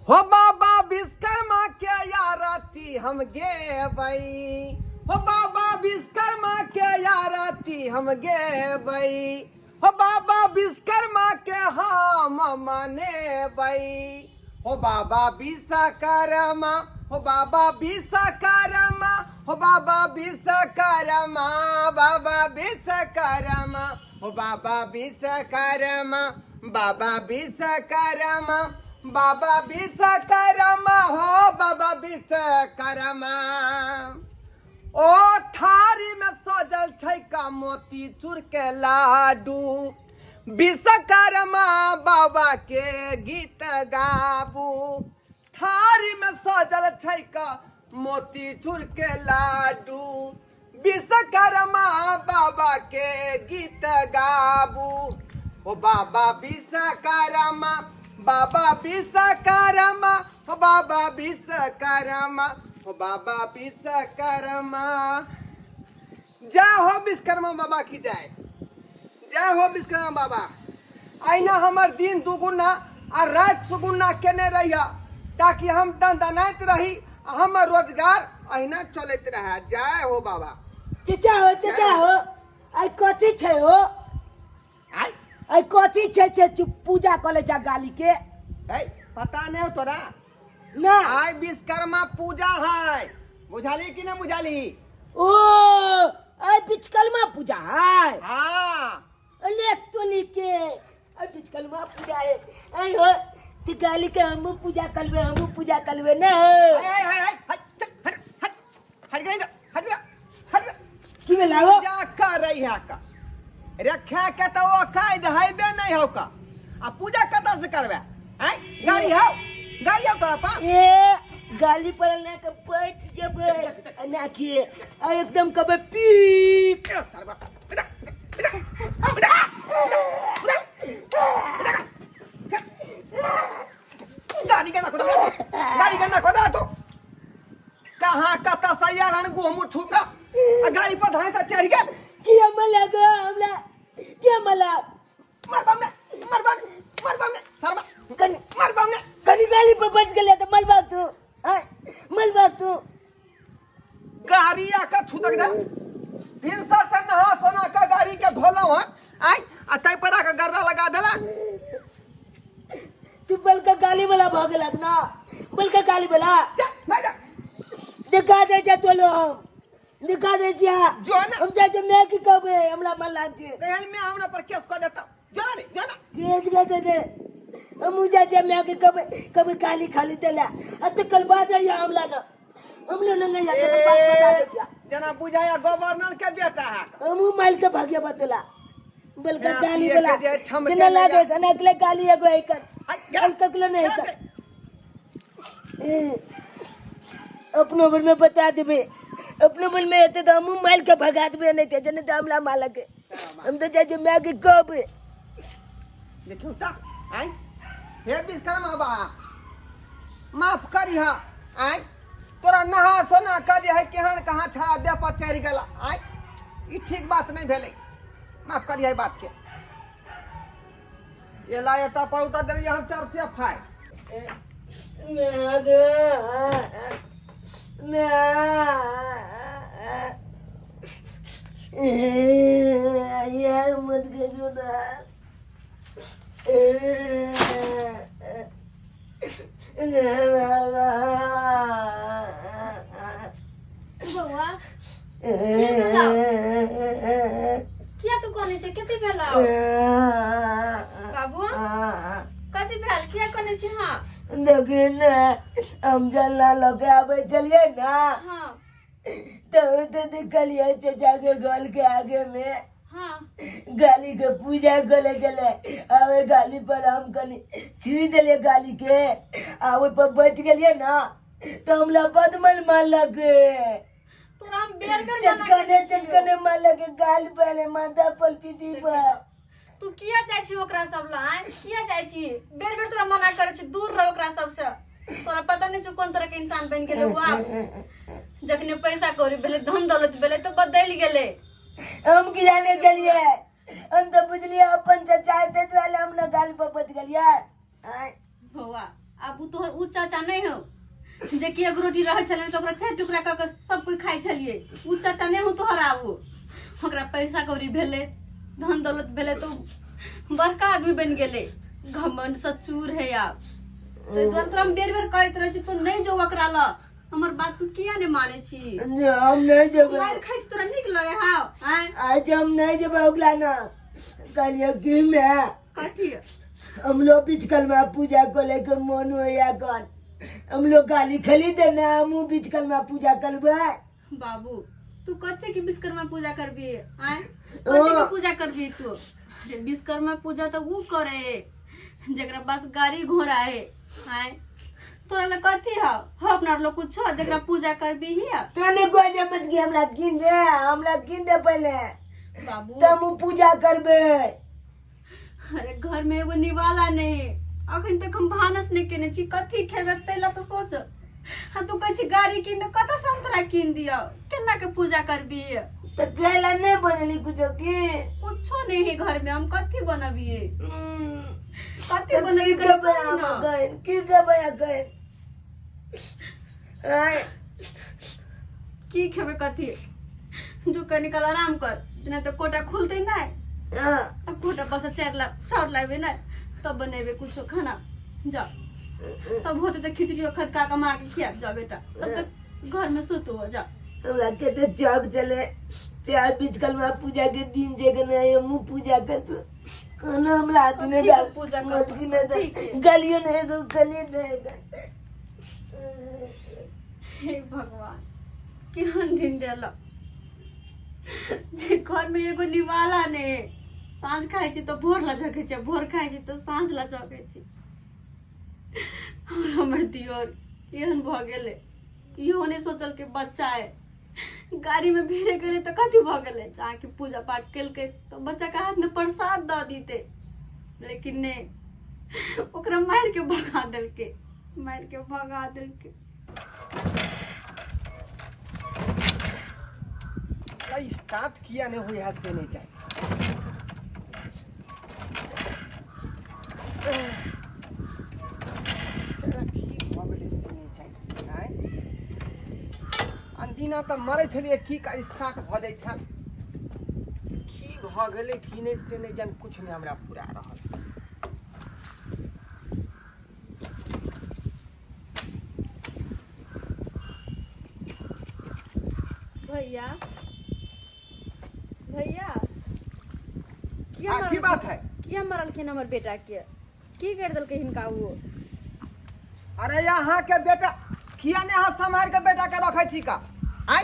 हो बाबा विश्वकर्मा के आरती हम गेबै, हो बाबा विश्वकर्मा के आरती हम गेबै, हो बाबा विश्वकर्मा के हम मनेबै, हो बाबा विश्वकर्मा, हो बाबा विश्वकर्मा, हो बाबा विश्वकर्मा, बाबा विश्वकर्मा, हो बाबा विश्वकर्मा, बाबा विश्वकर्मा, बाबा विश्वकर्मा, हो बाबा विश्वकर्मा। ओ थारी में सजल छै का मोती चूर के लाडू, विश्वकर्मा बाबा के गीत गाबू। थारी में सजल छै का मोती चूर के लाडू, विश्वकर्मा बाबा के गीत गाबू। ओ बाबा विश्वकर्मा, बाबा विश्वकर्मा, ओ बाबा विश्वकर्मा, ओ बाबा विश्वकर्मा। जय हो विश्वकर्मा बाबा की जय, जय हो विश्वकर्मा बाबा। अहिना हमर दिन दुगुना आ राति सुगुना केने रहिया, ताकि हम दनदनाइत रही आ हमर रोजगार अहिना चलैत रहे। जय हो बाबा। चचा हो, चचा हो, आइ कथी छै हो? आइ आइ कथी छै छै चुप पूजा कऽ ले जा गाली के। ऐ पता नहीं हो तोरा? ना। आइ विश्वकर्मा पूजा है, बुझाली कि नहीं बुझाली? ओ आइ विश्वकर्मा पूजा है। हाँ। अरे तोली के आइ विश्वकर्मा पूजा है। आइ हो ते गाली के हमहू पूजा करबे, हमहू पूजा करबे ना हो। हाय हाय हाय हाय, चल, हट हट हट गई इधर, हट जा, हट जा। की भेल हो? पूजा कर रही है का रखे के तो वो कायद हैबे नहीं हो का, आ पूजा कतऽ से करबे? आय गाड़ी हो, गाड़ी हो तोरा पास? ए गाली पर ना के बैठ जेबे ना के आ एकदम कबे पीप। सरबा गाड़ी गंदा खोदा, गाड़ी गंदा खोदा तू कहाँ कतऽ से आयल हन गोह मुठू का आ गाड़ी पर धान से चढ़ गेल। की मला गो हमरा के मला मर बम ने, मर बम, मर बम ने सरबा कनी मर बम ने। कनी गाड़ी पर बच गेले त मलबा तू, हां मलबा तू गाड़ी आका छुटक दे भिनसर से नहा सोना का गाड़ी के धोलौ हन आय आ तै पर आके गर्दा लगा देला। तू बलका गाली वाला भ गेलक ना, बलका गाली वाला। जा, भाग जा। देखा दे जा तोलो हम देखा दे जा। जो ना। हम जा जे मैं की कहबे हमरा मन लाग जे। एहन में हमरा पर केस कर देता। जो ना रे, जो ना। केस कर दे दे। हम जा जे मैं की कहबे कभी गाली खाली देला। आ तो कल बाद आया हमला ना। हम लोग नंगा या तो बात बता दे जा। जना बुझाया गवर्नर के बेटा है। हम माइल के भाग्य बतला। बलका ना, गाली पिए बोला। के जे छमके जना नहीं लागे जा। ना अगले गाली एगो एकर। हाय, जा। कल ककलो नहीं जा कर। से। ए, अपनो भर में बता देबे, अपनो भर में एते तो हम माइल के भगा देबे नहीं ते जने दामला मालक है। हम तो जाय जे माय के कहबे। देखियो ता आय हे विश्वकर्मा बा माफ करिहा। आय तोरा नहा सोना कर जे है केहन कहाँ छड़ा देह पर चढ़ि गेला। आय ई ठीक बात नहीं भेलै, माफ करिहा ई बात के। एला एता पर उतर देलियै हम चर से फाय। मैं गे, मैं, यार मत करो ना। बौआ किया तू कनै छै? कथी भेलौ बाबू? कथी भेल? किया कनै छी? हाँ देखी ने, हम जल्ला लऽ के आबै छलियै ना। हाँ। तो देखलियै चचा के घर के आगे में। हाँ। गाली के पूजा करे चले आवे, गाली पर हम कनी छुई देलियै गाली के, आ ओहि पर बैठ गेलियै ना तो हमरा बदमल मारलक। तोरा हम बेर बेर मना चटकने केने छियौ। चटकने मारलक गाल पर, माथा पर, पीठी पर। तू किया जाइ छी ओकरा सब लग? किया जाइ छी? बेर बेर तोरा मना करै छी, दूर रह ओकरा सब से। तोरा पता नहीं छौ कोन तरह के इंसान बनि गेलै ओ आब। जखने पैसा कौड़ी भेलै, धन दौलत भेलै तऽ बदलि गेलै। हम की जाने गेलियै, हम तऽ बुझलियै अपन चचा हेतै दुआरे हम ने गाल पर बच गेलियै। आँय। बौआ आब उ तोहर उ चाचा नहि हौ जे कि एगो रोटी रहै छलै तऽ ओकरा चारि टुकड़ा कऽ कऽ सब कोइ खाइ छलियै। उ चाचा नहि हौ तोहर। आब ओकरा पैसा कौड़ी भेलै, धन दौलत भेलै, तऽ उ बड़का आदमी बनि गेलै, घमंड से चूर है आब। ताहि दुआरे तोरा हम बेर बेर कहैत रहै छी, तू नहि जो ओकरा लग। हमर बात तू किया नहि मानै छी? नहि, हम नहि जेबै। मारि खाइ छी, तोरा नीक लगे हौ? आँय? आज हम नहि जेबै ओकरा ना। कहलियै की मैं कथी? हम लोग विश्वकर्मा पूजा को लेकर मन होया कन हम लोग गाली खेली देना, हम विश्वकर्मा पूजा करबै। बाबू, तू कथी के विश्वकर्मा पूजा करबी? आँय, कथी के पूजा करबी तू? अरे, विश्वकर्मा पूजा तो ऊ करे जकरा पास गाड़ी घोड़ा है। आँय, तोरा लग कथी हौ? हो अपना लोग कुछ जकरा पूजा करबी ही? तने गोजे मत की, हमरा कीन दे, हमरा कीन दे पहले। बाबू, तब हम पूजा करबै। अरे, घर में एगो निवाला नहीं है, अखन तक हम भानस नहीं केने छी, कथी खेबै तै ला तो सोच। हाँ, तू कहै छी गाड़ी कीन दे, कतऽ से हम तोरा कीन दियौ? केना के पूजा करबी? तो केला नहीं बनेली कुछो की? कुछो नहीं है घर में, हम कथी बनबिए? कथी तो बनबिए? की कनि करबै कही हम न। अखन की करबै अखन? आँय? की खेबै कथी? जो कनि काल आराम कर, नहि तऽ कोटा खुलतै नहि। हाँ। आ कोटा पर से चारि लाख चाउर लाबे नहि, तब बनेबै कुछो खाना। जा, तब होते तऽ खिचड़ियो खदका कऽ माँ के खिया। जा बेटा, तब तक घर में सुतू, जा। हमरा के तो चौक चले चार विश्वकर्मा पूजा के दिन जे के नहीं हम पूजा कर तो कोनो हमरा हाथ में ठीक है, पूजा कर। मत की नहीं। ठीक है। गलियो नहीं गो, गलियो नहीं गो। हे भगवान, केहन दिन देलक जे घर में एगो निवाला ने। साँझ खाइ छी तऽ भोर ला झकै छी, भोर खाइ छी तऽ साँझ ला झकै छी। और हमर दियोर एहन भऽ गेलै, इहो नहि सोचल कि बच्चा है। गाड़ी में भिड़े गेलै तऽ कथी भऽ गेलै? चाहे पूजा पाठ केलकै तऽ बच्चा के हाथ में प्रसाद दऽ दितै, लेकिन नहि, ओकरा मारि के भगा देलकै, मारि के भगा देलकै। स्टार्ट किया नहीं हुई है से नहीं जाए। साला की भऽ गेलै से नहि जाए। आँय, अनदिना तऽ मरै छलियै, की का स्टार्ट भऽ जाइ छल। की भऽ गेलै की नहि से नहि जान, किछु नहि हमरा पूरा रहल। भैया, भैया, किया आ, की मरल? बात है? किया मरलखिन हमर बेटा के? की कर देलकै हिनका ओ? अरे, यहाँ के बेटा किया ने अहाँ सम्हारि के बेटा के रखै छी का? आय?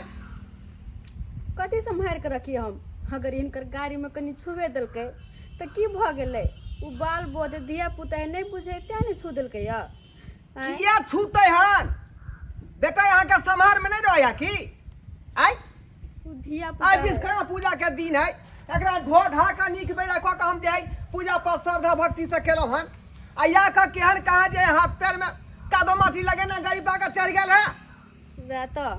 कथी सम्हारि के रखी हम? अगर हिनकर गाड़ी में कनि छुबे देलकै तऽ की भऽ गेलै? ओ बाल बोध धिया पुता नहि बुझे, तें ने छू देलकै या। आँय? किया छूते हन? बेटा यहाँ के सम्हार में नहीं रहया की? आय? ओ धिया आइ पुता है। विश्वकर्मा पूजा के दिन है, एकरा धो धा के नीक बेरा कऽ के हम जे है पूजा पाठ श्रद्धा भक्ति से केलहुँ हन, आ या के केहन कहाँ जे हाथ पैर में कादो माटी लगेने गाड़ी पा के चढ़ि गेल है। वएह तऽ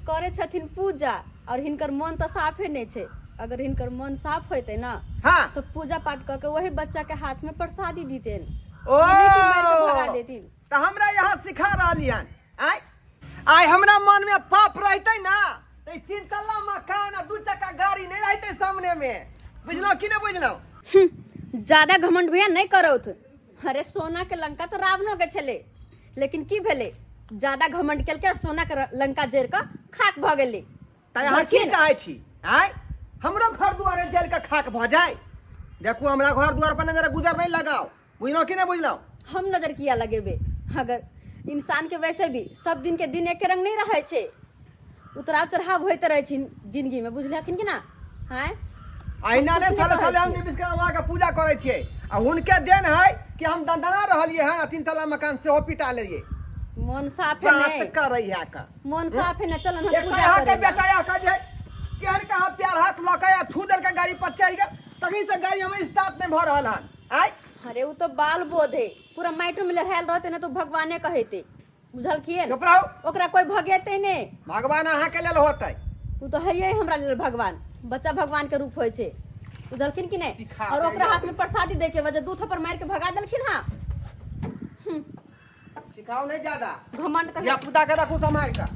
करै छथिन पूजा और हिनकर मन तऽ साफे नहि छै। अगर हिनकर मन साफ होइतै ने तऽ पूजा पाठ कऽ के वही बच्चा के हाथ में प्रसादी दितेन, ओ नहि कि मारि के भगा देथिन। तऽ हमरा यहाँ सिखा रहली हन? आय, आइ हमरा मन में पाप रहते ना तऽ ई तीन तल्ला मकान आ दू चक्का गाड़ी नहीं रहते सामने में, बुझलहुँ कि नहीं बुझलहुँ? ज्यादा घमंड भैया नहीं करौथ। अरे, सोना के लंका तो रावणो के छलै, लेकिन की भेलै? ज्यादा घमंड केलकै और सोना के लंका जरि कऽ खाक भऽ गेलै। तऽ अहाँ की बुझलखिन? चाहै छी? आय, हमरो घर दुआरे जल के खाक भऽ जाय? देखू, हमरा घर दुआर पर नजर गुजर नहीं लगाओ, बुझलहुँ कि नहीं बुझलहुँ? हम नजर किया लगेबै? अगर इंसान के वैसे भी सब दिन के दिन एके रंग नहीं रहै छै, उतराव चढ़ाव होइत रहै छै जिंदगी में, बुझलखिन कि ना? आँय? अहिना ने हम कुछ साले नहि साले हम कहै जे विश्वकर्मा के पूजा करै छियै आ हुनके देन है कि हम दंदना रहलियै हन आ तीन तल्ला मकान सेहो पिटा लेलियै। मन साफ है बात नहीं करै है का? मन साफ है ना, चलन हम एक पूजा अहाँके करे। बेटा यहाँ जे केहन कहाँ प्यार हाथ लऽ के आ छू देलकै, गाड़ी पर चढ़ि गेल, तखन से गाड़ी हमर स्टार्ट नहि भऽ रहल हन। आय? अरे, उ तो बाल बोध है, पूरा माइटो में लहरायल रहते ना तो भगवाने कहेते, बुझलखिन? चुप रहू। ओकरा कोई भगेते नहीं। भगवान अहाँके लेल होतै। उ तो है हमरा लेल भगवान, बच्चा भगवान के रूप होइ छै, बुझलखिन कि नहीं? सिखा और ओकरा दैया। हाथ में प्रसादी दे के वजह दू थप्पड़ मार के भगा देलखिन। हाँ। सिखाओ नहीं ज्यादा। घमंड कर। धिया पुता के रखू सम्हारि कऽ।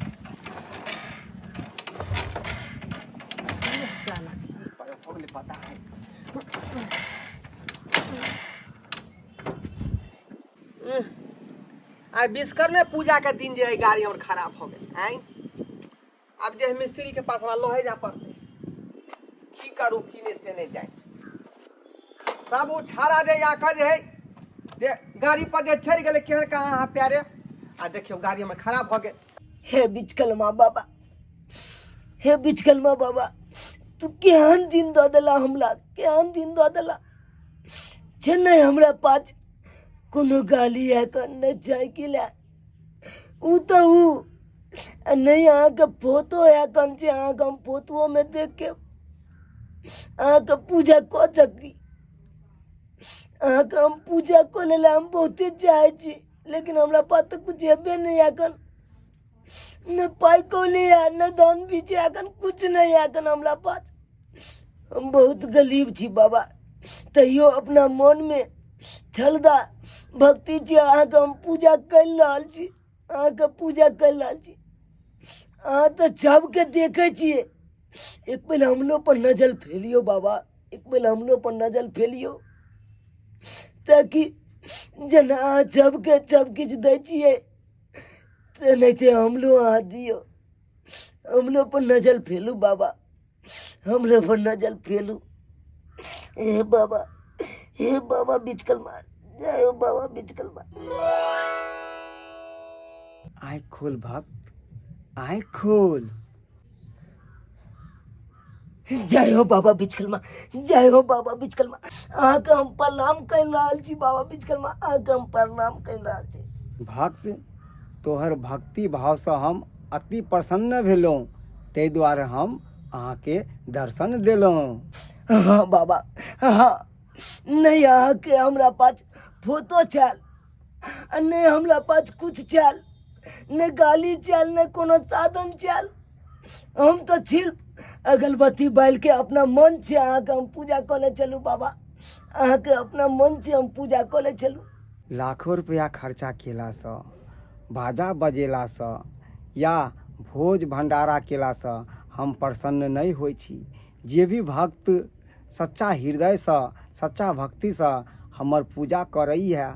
साला की हो गेलै पता है। आइ विश्वकर्मे पूजा के दिन जे है गाड़ी हमर खराब हो गेल। आँय, आब जे है मिस्त्री के पास हमरा लोहे जा पड़तै। की करू की नहि से नहि जाय। सब ओ छाड़ा जे आके जे है जे गाड़ी पर जे चढ़ि गेलै केहन कहाँ अहाँ प्यारे, आ देखियौ गाड़ी हमर खराब भऽ गेल। हे बिचकलमा बाबा, हे बिचकलमा बाबा, तू केहन दिन दऽ देला हमरा, केहन दिन दऽ देला छै। नहि हमरा पास कोनो गाली है कऽ, नहि साइकिल है, उ तऽ उ आ नहि अहाँके फोटो है कन छै। अहाँके हम फोटोमे देख के अहाँके पूजा कऽ सकी। अहाँके हम पूजा कऽ लेला हम बहुते चाहै छी, लेकिन हमरा पास तऽ कुछ हेबे नहि एखन। न पाइ कौली है, न धन भी छै एखन, कुछ नहि है एखन हमरा पास। हम बहुत गरीब छी बाबा, तैयो अपना मनमे छलदा भक्ति छी। अहाँके हम पूजा करि रहल छी, अहाँके पूजा करि रहल छी। अहाँ तऽ सबके देखै छियै, एक बेर हमरो पर नजर फेरियौ बाबा, एक बेर हमरो पर नजर फेरियौ, ताकि जेना अहाँ सबके सब किछु दै छियै तेनाहिते हमरो अहाँ दियौ। हमरो पर नजर फेलू बाबा, हमरो पर नजर फेलू। हे बाबा, हे बाबा बिचकलमा, जय हो बाबा बिचकलमा। आँखि खोल भक्त, आँखि खोल। जय हो बाबा बिचकलमा, जय हो बाबा बिचकलमा। अहाँके हम प्रणाम कर रहल छी बाबा बिचकलमा, अहाँके हम प्रणाम कर रहल छी। भक्त, तोहर भक्ति भावसँ हम अति प्रसन्न भेलहुँ, ताहि दुआरे हम अहाँके दर्शन देलहुँ। हाँ बाबा हाँ, नहीं अहाँके हमरा पास फोटो छल आ नहि हमरा पास कुछ छल, नहि गाली छल, नहि कोनो साधन छल। हम तऽ छिल अगरबत्ती बालि के अपना मन से अहाँके हम पूजा कऽ लै छलहुँ बाबा, अहाँके अपना मन से हम पूजा कऽ लै छलहुँ। लाखो रुपया खर्चा केलासँ, बाजा बजेलासँ या भोज भण्डारा केलासँ हम प्रसन्न नहि होइ छी। जे भी भक्त सच्चा हृदयसँ, सच्चा भक्तिसँ हमर पूजा करैए,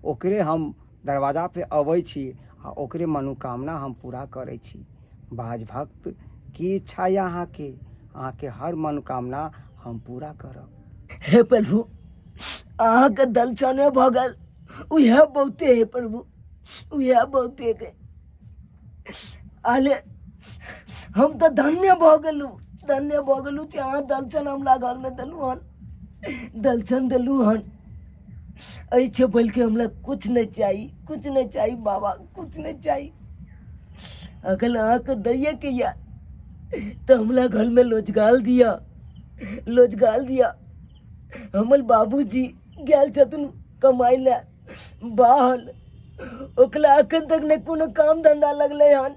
ओकरे हम दरवाजापर अबै छी आ ओकरे मनोकामना हम पूरा करै छी। बाज भक्त, की इच्छा यऽ अहाँके? अहाँके हर मनोकामना हम पूरा करब। हे प्रभु, अहाँके दर्शने भऽ गेल उएह बहुते। हे प्रभु, उएह बहुते के आले हम तऽ धन्य भऽ गेलहुँ, धन्य भऽ गेलहुँ जे अहाँ दर्शन हमरा घरमे देलहुँ हन, दर्शन देलहुँ हन। एहिसँ बल्कि हमरा कुछ नहि चाही, कुछ नहि चाही बाबा, कुछ नहि चाही। अगर अहाँके दैएके यऽ तऽ हमरा घरमे रोजगार दिअ, रोजगार दिअ। हमर बाबूजी गेल छथिन कमाइ लए बाहर, ओकरा एखन तक नहि कोनो काम धन्धा लगलै हन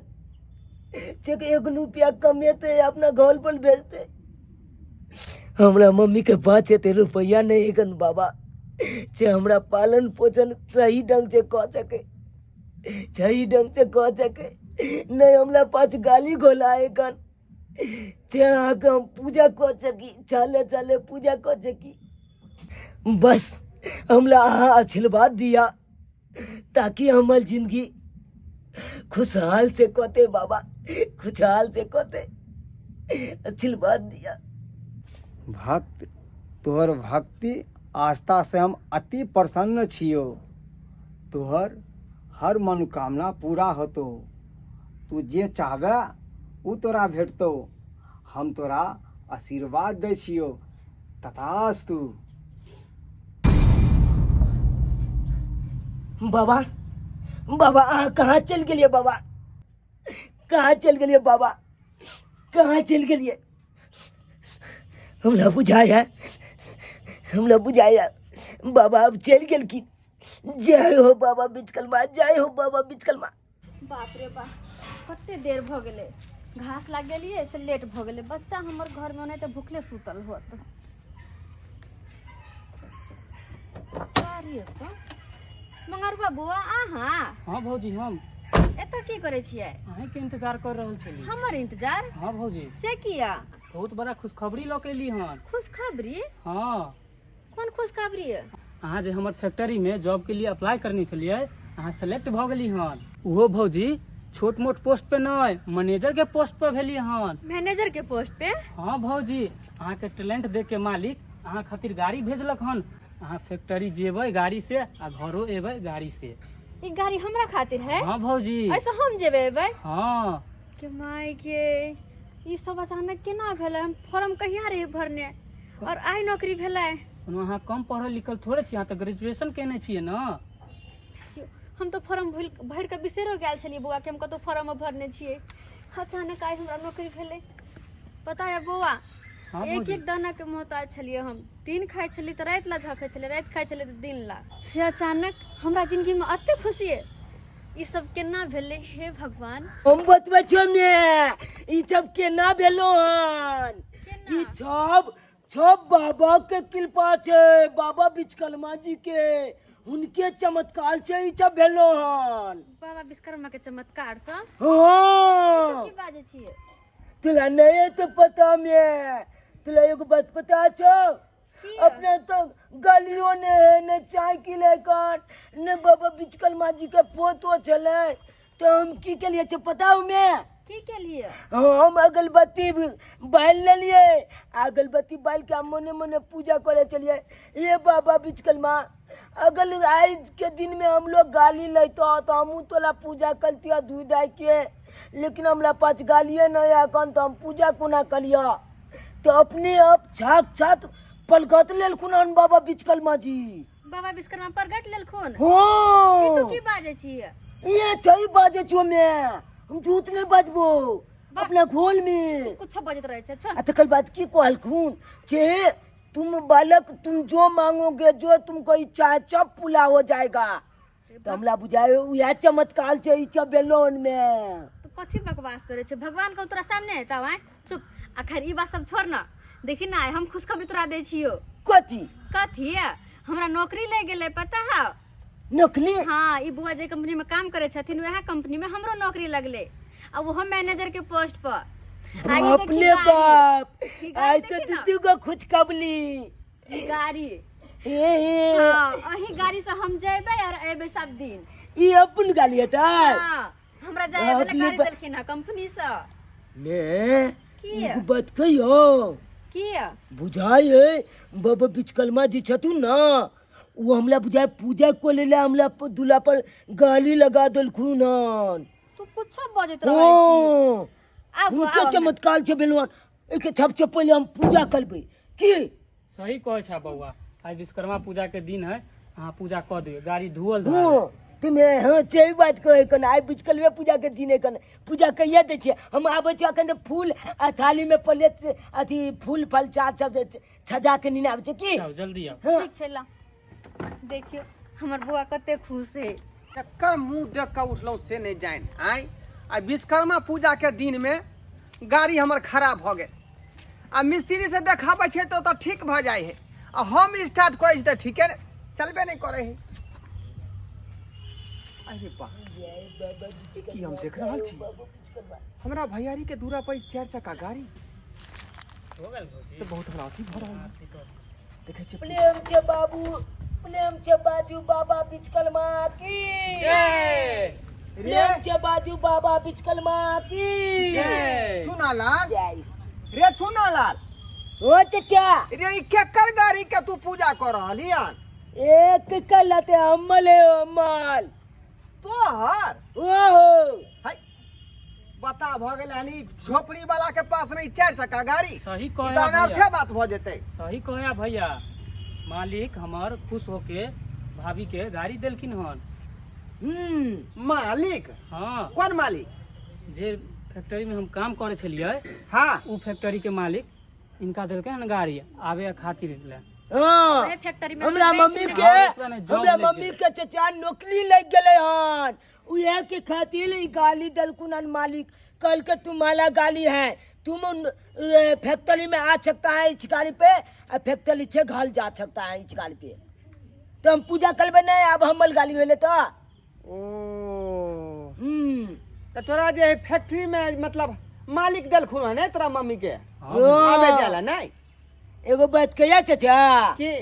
जे एक रुपया कमेतै अपना घर पर भेजतै। हमरा मम्मीके पास एते रुपैआ नहि एखन बाबा जे हमरा पालन पोषण सही ढंग से कऽ सकै, सही ढंग से कऽ सकै। नहि हमरा पास गाली गोला एखन जे अहाँके हम पूजा कऽ सकी, चले चले पूजा कऽ सकी। बस हमरा अहाँ आशीर्वाद दिया ताकि हमर जिंदगी खुशहाल से कटे बाबा, खुशहाल से कटे, आशीर्वाद दिया। भक्त, तोहर भक्ति आस्था से हम अति प्रसन्न छियो। तोहर हर मनोकामना पूरा होतो। तू जे चाहबे ओ तोरा भेटतौ। हम तोरा आशीर्वाद दै छियो, तथास्तु। बाबा, बाबा, अहाँ कहाँ चलि गेलियै बाबा? कहाँ चलि गेलियै बाबा? कहाँ चलि गेलियै? हमरा बुझाइ है, हमरा बुझाइ है बाबा आब चलि गेलखिन। जय हो बाबा बिचकलमा, जय हो बाबा बिचकलमा। बाप रे बाप, कते देर भऽ गेलै। घास लाग गेलियै से लेट भऽ गेलै। बच्चा हमर घरमे ओनाहिते भुखले सुतल होत। अरे तो मंगरुआ बौआ अहाँ हाँ भौजी, हम एतऽ की करै छियै? अहींके इंतजार कर रहल छली। हमर इंतजार? हाँ भौजी। से किया? बहुत बड़ा खुशखबरी लऽ के एली हन। खुशखबरी? हाँ। कोन खुशखबरी? अहाँ जे हमर फैक्ट्री में जॉब के लिए अप्लाई करने छलियै, अहाँ सेलेक्ट भऽ गेली हन। ओहो भौजी छोट मोट पोस्ट पे नहीं, मैनेजर के पोस्ट पर भेली हन। मैनेजर के पोस्ट पे? हाँ भौजी, अहाँ के टैलेंट देख के मालिक अहाँ खातिर गाड़ी भेजलक हन। अहाँ फैक्ट्री जेबै गाड़ी से आ घरो एबै गाड़ी से। ई गाड़ी हमरा खातिर है? हाँ भौजी। ऐसे हम जेबै एबै? हाँ। के माय के, ई सब अचानक केना भेलै? हम फॉर्म कहिया रही भरने और आइ नौकरी भेलै? कोनो अहाँ कम पढ़ल लिखल थोड़े छी, अहाँ तऽ ग्रेजुएशन केने छियै ने। हम तऽ फॉर्म भूल भरि कऽ बिसरो गेल छलियै बौआ कि हम कतहु फॉर्म भरने छियै। अचानक आइ हमरा नौकरी भेलै। पता है बौआ, हाँ एक भौजी। एक दाना के मोहताज छलियै हम। दिन खाइ छलियै तऽ राति ला झखै छलियै, राति खाइ छलियै तऽ दिन ला। से अचानक हमरा जिंदगी में एते खुशी है, ई सब केना भेलै? हे भगवान। हम बतबै छियौ मे, ई सब केना भेलो हन? केना? ई सब सब बाबा के कृपा छै, बाबा विश्वकर्मा जी के, हुनके चमत्कार छै ई सब भेलो हन। बाबा विश्वकर्मा के चमत्कार से? हाँ। की बाजै छियै? तोरा नहीं है तो पता में, तोरा एगो बात पता छौ? की? अपना तो गलियो ने है, ने साइकिल है कन, ने बाबा विश्वकर्मा जी के फोटो छलै, तो हम की केलिए छौ पता हो में? की केलिए? हम अगरबत्ती बालि लेलिए, अगरबत्ती बालि के हम मने मने पूजा करे चलिए, ये बाबा विश्वकर्मा अगर आज के दिन में हम लोग गाली लेतो तो हमहूँ तोला पूजा करती धुई दाई के, लेकिन हमरा पास गालिए नहीं है अखन, तो हम पूजा कोना करिया? तो अपने आप साक्षात पलगत लेलखुन हन बाबा विश्वकर्मा जी। बाबा विश्वकर्मा प्रगट लेलखुन? हाँ। ई तू की बाजै छियै? ये सही बाजै छियो मैं, हम झूठ नहीं बाजबो। वाह। अपना घोल में कुछो बजैत रहै छै, छोड़। आ तकर बाद की कहलखुन जे तुम बालक, तुम जो मांगोगे, जो तुमको इच्छा है, सब पूरा हो जाएगा। तो हमरा बुझायो उएह चमत्कार छै ई सब भेलो में। तू कथी बकवास करे छै? भगवान को तोरा सामने हेतौ? आँय चुप। आ खैर ई बात सब छोड़ ना, देखी ना हम खुशखबरी तोरा दै छियो। कथी? कथी, हमरा नौकरी लागि गेलै, पता है? नौकरी? हाँ, ई बुआ जे कंपनी में काम करे छथिन वएह कंपनी में हमरो नौकरी लगले, आ ओहो मैनेजर के पोस्ट पर। आ ई बाप देखी रे गाड़ी। बाप, ई गाड़ी आइ तो देखी ना। दू गो खुशखबरी। ई गाड़ी। हे हे। हाँ, अही गाड़ी से हम जेबै और एबै सब दिन। ई अपन गाड़ी हेतै? हाँ, हमरा जाय बाप वाला रे गाड़ी बाप। देलखिन हँ कंपनी से। ने की? एगो बात कहियो? की? बुझाइ है बाबा विश्वकर्मा जी छथुन ना, ओ हमरा बुझाइ पूजा को लेले हमरा दूल्हा पर गाली लगा देलखुन हन। तू कुछो बजैत रहै छी। हाँ। आबू, हुनके आबू। चमत्कार छै भेलुअन। एके सबसे पहिले हम पूजा करबै की? सही कहै छै बौआ, आइ विश्वकर्मा पूजा के दिन है, अहाँ पूजा कऽ दियौ, गाड़ी धुअल धरायल। हाँ तुम हाँ सही बात कहै कन, आइ विश्वकर्मा पूजा के दिन है कन, पूजा कहिया दै छियै? हम आबै छियै अखन तऽ फूल आ थाली में प्लेट से अथी फूल फल चार सब जे सजा के नेने आबै छियै की? जाउ जल्दी आउ। हाँ। ठीक छै, ला देखियौ हमर बौआ कते खुश है। केकर मुँह देख कऽ उठलहुँ से नहि जानि। आँय, आ विश्वकर्मा पूजाके दिनमे गाड़ी हमर खराब भऽ गेल, आ मिस्त्रीसँ देखाबै छै तऽ ओतऽ ठीक भऽ जाइ हइ, आ हम स्टार्ट करै छी तऽ ठीके नहि चलबे नहि करै हइ। अरे बा, ई की हम देख रहल छी? हमरा भैयारी के दूरा पर चारि चक्का गाड़ी हो गेल भौजी। तऽ बहुत हमरा अथी भऽ रहल है। देखै छियै। प्रेम छै बाबू, प्रेम छै बाजू बाबा विश्वकर्मा की जय। प्रेम छै बाजू बाबा विश्वकर्मा की जय। चुनालाल जय। रे चुनालाल। ओ चचा। रे ई केकर गाड़ी के तू पूजा कर रहली हन? एक कलते अम्मल है अम्मल। तोहर? ओहो। है बता भऽ गेलै हन ई झोपड़ी वाला के पास नहीं चारि चक्का गाड़ी। सही ई कहया तऽ अनर्थे भैया। बात भऽ जेतै। सही कहया भैया, मालिक हमर खुश होके भाभी के गाड़ी देलखिन हन। मालिक? हाँ। कोन मालिक? जे फैक्ट्री में हम काम करे छलियै। हाँ। उ फैक्ट्री के मालिक इनका देलकै हन गाड़ी आबे खातिर ले। हाँ। ओहे फैक्ट्री में हमरा हम बैंक मम्मी में के हाँ, एतबा नहि, जॉब हमरा लागि मम्मी गेलै। के चचा नौकरी लागि गेलै हन, उहे के खातिर ई गाली देलखुन हन मालिक। कल के तुम्हारा गाली है, तुम फैक्ट्री में आ सकता है इस गाड़ी पे, आ फैक्ट्री से घर जा सकता है इस गाड़ी पे। तऽ हम पूजा करबै नहि आब हमर गाली भेलै तऽ। ओ हम्म। तऽ तोरा जे है फैक्ट्री में मतलब मालिक देलखुन हन ने तोरा मम्मी के ओ, आबे जाला नहीं? एगो बात कहिया चचा? की?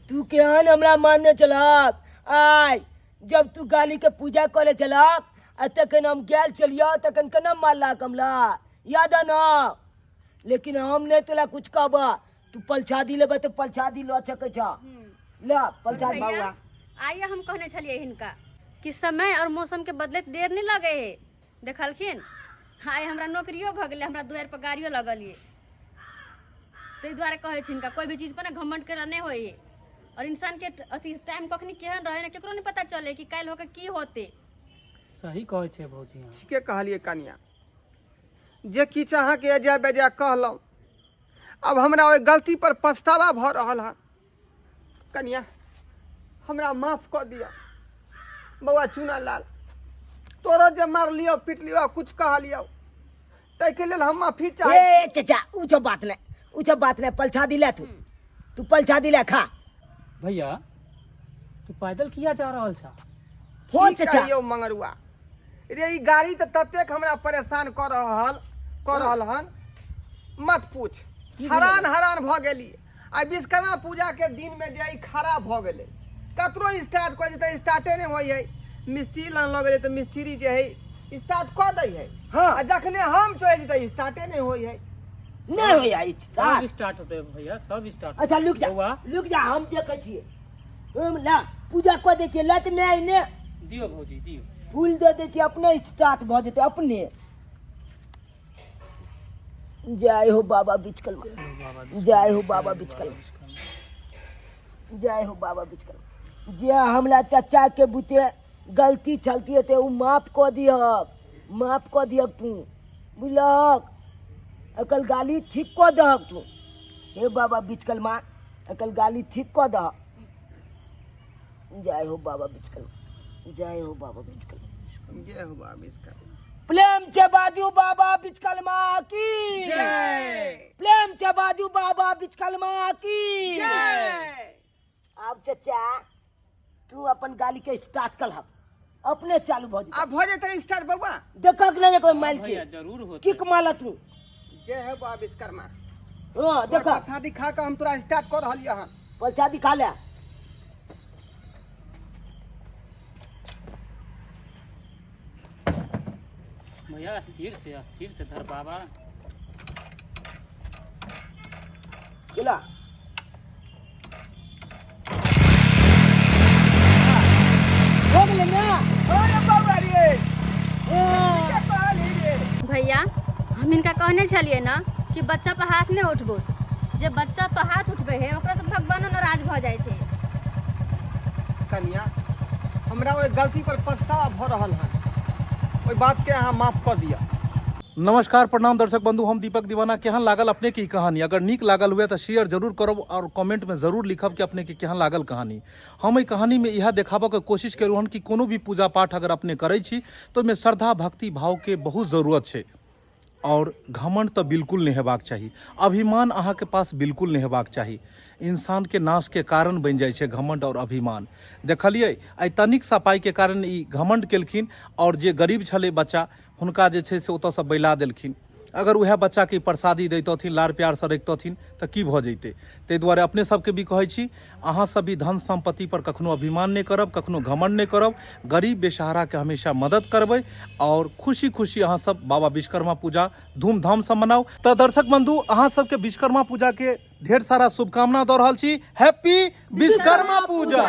तू केहन हमरा मानने चलक आय, जब तू गाली के पूजा करे चलक आ तखन हम गेल चलियो, तखन केना मारलक हमला याद है ना? लेकिन हम नहीं तोला कुछ कहब, तू पलछादी लेबे तऽ पलछादी लऽ सकै छ, ल पलछादी। भैया, आइए हम कहने छलियै हिनका कि समय और मौसम के बदलैत देर नहीं लगे है, देखलखिन आइ हमरा नौकरियो भऽ गेलै, हमरा दुआरि पर गाड़ियो लगल ये। ताहि दुआरे कहै छी हिनका कोई भी चीज पर ना घमंड करना नहीं होई है, और इंसान के अथी टाइम कखनी केहन रहे ना केकरो नहीं पता चले कि काल्हि होके की होते। सही कहै छै भौजी अहाँ। ठीके कहलियै कनिया, जे किछु अहाँके अजाय बेजाय कहलहुँ, अब हमरा ओहि गलती पर पछतावा भऽ रहल हन। कनिया हमरा माफ कऽ दिअ। बौआ चूना लाल, तोरो जे मारलियौ पिटलियौ कुछ कहलियौ ताहिके लेल हम माफी चाहै। ए चचा, उ सब बात नहीं, उ सब बात नहीं, पलछा दिला तू, तू पलछा दिला खा। भैया तू पैदल किया जा रहल छा? हो की चचा। कहियौ मंगरुआ रे, ई गाड़ी तऽ ततेक हमरा परेशान कऽ रहल हन, मत पूछ। की भेलै? हरान हरान भऽ गेली। आ विश्वकर्मा पूजा के दिन में जे ई खराब भऽ गेलै, कतरो स्टार्ट कऽ जेतै स्टार्टे नहि होइ है। मिस्त्री लग लऽ गेलै तऽ मिस्त्री जे है स्टार्ट कऽ दै है। हाँ। आ जखने हम चढ़ि जेतै स्टार्टे नहि होइ है। नहीं होया ई सब साथ। स्टार्ट होते भैया, सब स्टार्ट। अच्छा लुक जा। बौआ। लुक जा, हम देखै छियै, हम ला पूजा कऽ दै छियै, लत में आइ ने। दियौ भौजी दियौ। फूल दऽ दै छियै, अपने स्टार्ट भऽ जेतै अपने। जय हो बाबा बिचकलमा, जय हो बाबा बिचकलमा, जय हो बाबा बिचकलमा। जे हमरा चचा के बुते गलती छलती हेतै ओ माफ कऽ दिहक, माफ कऽ दिहक तू, बुझलहक? एकर गाली ठीक कऽ दहक तू। हे बाबा बिचकलमा, एकर गाली ठीक कऽ दहक। जय हो बाबा बिचकलमा, जय हो बाबा बिचकलमा, जय हो बाबा विश्वकर्मा। प्रेम से बाजू बाबा बिचकलमा की जय। प्रेम से बाजू बाबा बिचकलमा की जय। आब चचा तू अपन गाली के स्टार्ट कर, अपने चालू भऽ जेतौ। आब भऽ जेतै स्टार्ट बौआ? देखक नहीं एक बेर माइल के। भैया जरूर होते। किक माला तू। जय हो बाबा विश्वकर्मा। हाँ देख, प्रसादी खा कऽ हम तोरा स्टार्ट कऽ रहलियै हन। प्रसादी खा ले। भैया स्थिर से, स्थिर से धर बाबा। केला हो गेलै ना? अरे बाबा रे, हाँ। के कहलही रे? भैया हम हिनका कहने छलियै ना कि बच्चा पर हाथ नहीं उठबो, जे बच्चा पर हाथ उठबे है ओकरा से भगवानो नाराज भऽ जाइ छै। कनिया हमरा ओहि गलती पर पछतावा भऽ रहल हन, ओहि बात के अहाँ माफ कऽ दिअ। नमस्कार प्रणाम दर्शक बंधु, हम दीपक दीवाना। केहन लागल अपने की कहानी? अगर नीक लागल हुए तो शेयर जरूर करब और कमेंट में जरूर लिखब कि अपने के केहन लागल कहानी। हम एहि कहानी में इएह देखाबऽ के कोशिश करू हन कि कोनो भी पूजा पाठ अगर अपने करै छी तो ओहिमे श्रद्धा भक्ति भाव के बहुत जरूरत छै और घमंड तऽ बिल्कुल नहि हेबाक चाही, अभिमान अहाँके पास बिल्कुल नहि हेबाक चाही। इंसान के नाश के कारण बनि जाइ छै घमंड और अभिमान। देखलियै आइ तनिक सा पाइ के कारण ई घमंड केलखिन और जे गरीब छलै बच्चा हुनका जे छै से ओतऽसँ बैला देलखिन। अगर उएह बच्चाके ई प्रसादी दैतथिन, लाड़ प्यारसँ रखितथिन तऽ की भऽ जैतै? ताहि दुआरे अपने सबके भी कहै छी, अहाँ सब भी धन सम्पत्ति पर कखनो अभिमान नहि करब, कखनो घमंड नहि करब, गरीब बेसहाराके हमेशा मदद करबै और खुशी खुशी अहाँ सब बाबा विश्वकर्मा पूजा धूमधामसँ मनाउ। तऽ दर्शक बंधु, अहाँ सबके विश्वकर्मा पूजाके ढेर सारा शुभकामना दऽ रहल छी। हैप्पी विश्वकर्मा पूजा।